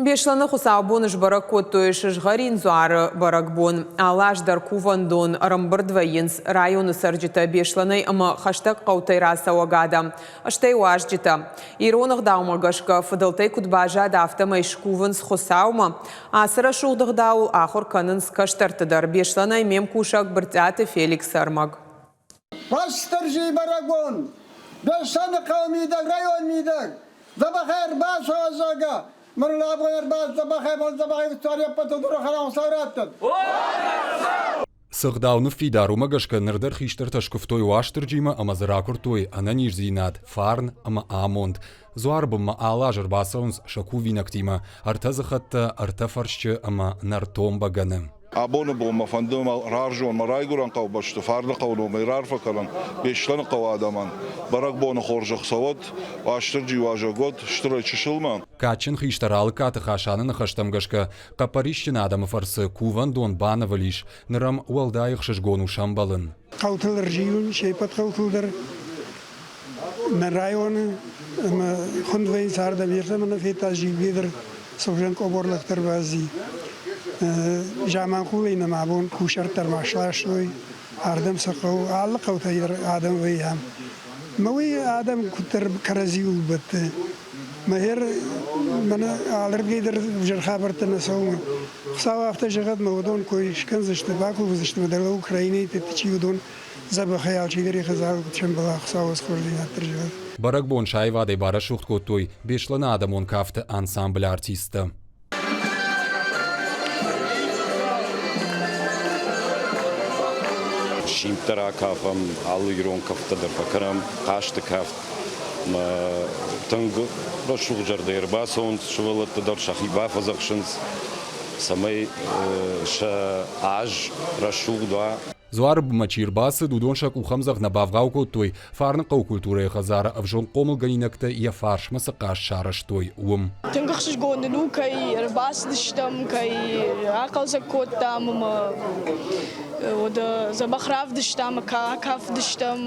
Беслӕны хуыцаубоны сбӕрӕг кодтой сызгъӕрин дзуары бӕрӕгбон. Алы аз дӕр кувӕндон ӕрӕмбырд вӕййынц районы цӕрджытӕ Беслӕнӕй ӕмӕ хӕстӕг хъӕутӕй рацӕуӕг адӕм, стӕй уазджытӕ. Ирон ӕгъдаумӕ гӕсгӕ фыдӕлтӕй куыд баззад, афтӕмӕй скувынц Хуыцаумӕ. Ацы рӕсугъд ӕгъдауыл ахуыр кӕнынц кӕстӕрты дӕр. Беслӕнӕй ме мкусӕг Брытъиаты Феликсы ӕрмӕг. Уастырджийы бӕрӕгбон Беслӕны хъӕуы мидӕг, районы мидӕг дзӕбӕхӕй ӕрбацӕуа, Мыр абон ӕрбадзӕбӕхӕй бандзӕбӕхӕй Виктория ӕппӕтыл дурӕхӕрӕн Хуыцау раттӕд. Цы гъдау ныффидар, уымӕ гӕсгӕ ныр дӕр хистӕртӕ скуывтой Уастырджимӕ ӕмӕ дзы ракуырдтой ӕнӕниздзинад, фарн ӕмӕ амонд. Дзуары бынмӕ алы аз ӕрбацӕуынц сӕ кувинӕгтимӕ, ӕртӕ дзыхӕттӕ, ӕртӕ фӕрсчы ӕмӕ нӕртон бӕгӕны. Абоны бон мӕ фӕнды мӕ рарзон, мӕ райгуырӕн хъӕубӕсты Фарныхъӕуы номӕй раарфӕ кӕнын Беслӕныхъӕуы адӕмӕн. Бӕрӕгбоны хорзӕх цӕуӕд, Уастырджи уазӕг уӕд, стырӕй чысылмӕ. Кадджын хистӕр Алыккаты Хасаны ныхӕстӕм гӕсгӕ, хъӕппӕрисджын адӕмы фӕрцы кувӕндон банывыл ис, ныр ӕм уӕлдай ӕхсызгон у сӕмбӕлын. Хъӕутыл ӕрзилын, се ппӕт хъӕутыл дӕр нӕ районы ӕмӕ хуынд вӕййынц ардӕм ӕртӕ мӕнӕ федта зилгӕ дӕр Сыгъзӕн къоборлӕг дӕр баззи. Заманхъулӕй нӕм абон кусарт дӕр ма сластой. Ардӕм сӕ хъӕуы, алы хъӕутӕй дӕр адӕм вӕййӕм. Мӕ уый адӕм куыддӕр кӕрӕдзиуыл бӕтты. Мӕ мӕнӕ алырдыгӕй дӕр ӕвзӕр хабӕрттӕ нӕ цӕуы. Хуыцау афтӕ зӕгъӕд, мӕ уыдон кой скӕндзысты, бакувдзысты, мӕ дӕлӕ Украинӕйы чи уыдон дзӕбӕхӕй алчидӕр йӕ хӕдзарыл куыд сӕмбӕла, Хуыцауы хорздзинад дӕр зӕгъӕд. Бӕрӕгбон сӕ аивадӕй барӕсугъд кодтой Беслӕны адӕмон кафты ансамблы артисттӕ. Симдтӕ ракафӕм, алы ирон кӕфтӕ дӕр фӕкӕнӕм, хъазты кафт. Тынг рӕсугъд зӕрдӕ ӕрбацӕуынц сывӕллӕттӕ дӕр, сӕхи бафӕдзӕхсынц, цӕмӕй сӕ аз рӕсугъд уа. Дзуары бынмӕ чи ӕрбацыд, уыдон сӕ къухӕмдзӕгъд нӕ бавгъау кодтой, Фарныхъӕуы культурӕйы хӕдзары ӕвзонг хъомылгӕнинӕгтӕ йӕ фарсмӕ цы хъазт сарӕзтой, уым. Тынг ӕхсызгон нын у, кӕй ӕрбацыдыстӕм, кӕй ахъӕлдзӕг кодтам ӕмӕ уӕдӕ дзӕбӕх равдыстам, акафдыстӕм,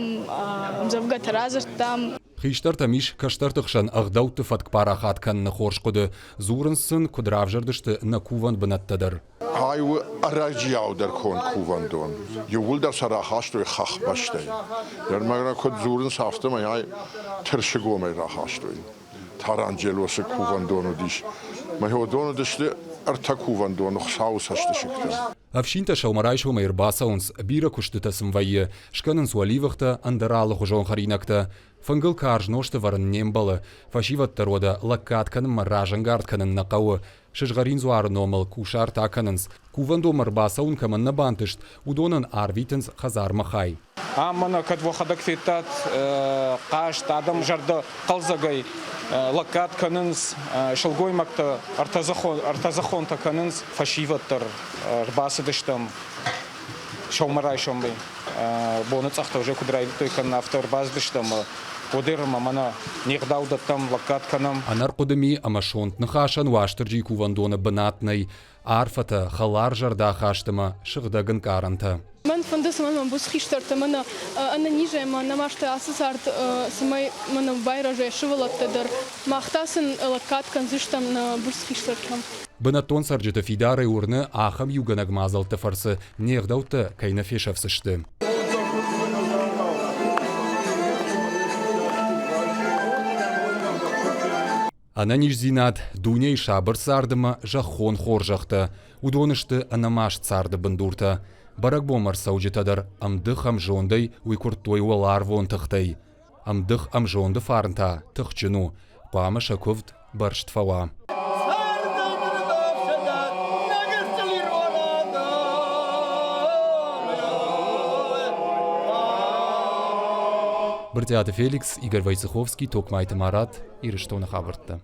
ӕмдзӕвгӕтӕ радзырдтам. Хистӕртӕм ис кӕстӕрты хсӕн ӕгъдӕутты фӕтк парахат кӕныны хорз хъуыды. Дзурынц сын, куыд равзӕрдысты нӕ кувӕн бынӕттӕ дӕр. Ай у ӕрӕджиаудӕр конд кувӕндон. Иууылдӕр сӕ рахастой хӕхбӕстӕй. Ӕрмӕг куыд дзурынц, афтӕмӕй ай Тырсыгомӕй рахастой. Таранджелосы кувӕндон уыдис. Мӕ уыдысты ӕртӕ кувӕндоны Хуыцауы цӕстысыгтӕ. Ӕфсинтӕ сӕумӕрайсомӕй ӕрбацӕуынц, бирӕ куыстытӕ сын вӕййы, скӕнынц уӕливыхтӕ, ӕндӕр алыхуызон хӕринӕгтӕ. Фынгыл карз нозт ӕвӕрын не мбӕлы. Фӕсивӕд дӕр уӕдӕ лӕггад кӕнынмӕ разӕнгард кӕнын нӕ хъӕуы. Сызгъӕрин дзуары номыл кусарт акӕнынц. Кувӕндонмӕ ӕрбацӕуын кӕмӕн нӕ бантыст, уыдонӕн арвитынц хӕдзармӕ хай. Ам мӕнӕ кӕд уӕхӕдӕг федтат хъазт, адӕм зӕрдӕ хъӕлдзӕгӕй лӕггад кӕнынц, сылгоймӕгтӕ ӕртӕдзыхонтӕ кӕнынц, фӕсивӕд дӕр ӕрбацыдыстӕм сӕумӕрайсомӕй боны цъӕхтӕ уже куыд райдыдтой кӕнын, афтӕ ӕрбацыдыстӕм Одер ӕмӕ мӕнӕ не гъдау дӕттӕм, лӕггад кӕнӕм. Ӕнӕрхъуыды ми ӕмӕ сонт ныхасӕн Уастырджийы кувӕндоны бынат нӕй. Арфӕтӕ, хӕларзӕрдӕ ахаст ӕмӕ сыгъдӕг ӕнкъарӕнтӕ. Мӕн фӕнды, цӕмӕй мӕм буц хистӕртӕ мӕнӕ ӕнӕнизӕй ӕмӕ ӕнӕмастӕй ацы цард, цӕмӕй мӕнӕ байрӕзой сывӕллӕттӕ дӕр. Мах та сын лӕггад кӕндзыстӕм нӕ буц хистӕртӕм. Бынӕттон цӕрджыты фидарӕй уырны, ахӕм иугӕнӕг мадзӕлтты фӕрцы не гъдӕуттӕ кӕй нӕ фесӕфдзысты. Ӕнӕниздзинад, дунейы сабыр цард ӕмӕ зӕххон хорзӕхтӕ уыдон сты ӕнӕмаст царды бындуртӕ. Бӕрӕгбонмӕ ӕрцӕуджытӕ дӕр ӕмдых-ӕмзондӕй уый куырдтой уӕларвон тыхтӕй. Ӕмдых-ӕмзонды фарн та тыхджын у, хъуамӕ сӕ куывд бӕрст фӕуа. Брытъиаты Феликс, Игорь Войцеховский, Токмайты Марат, Ирыстоны хабӕрттӕ.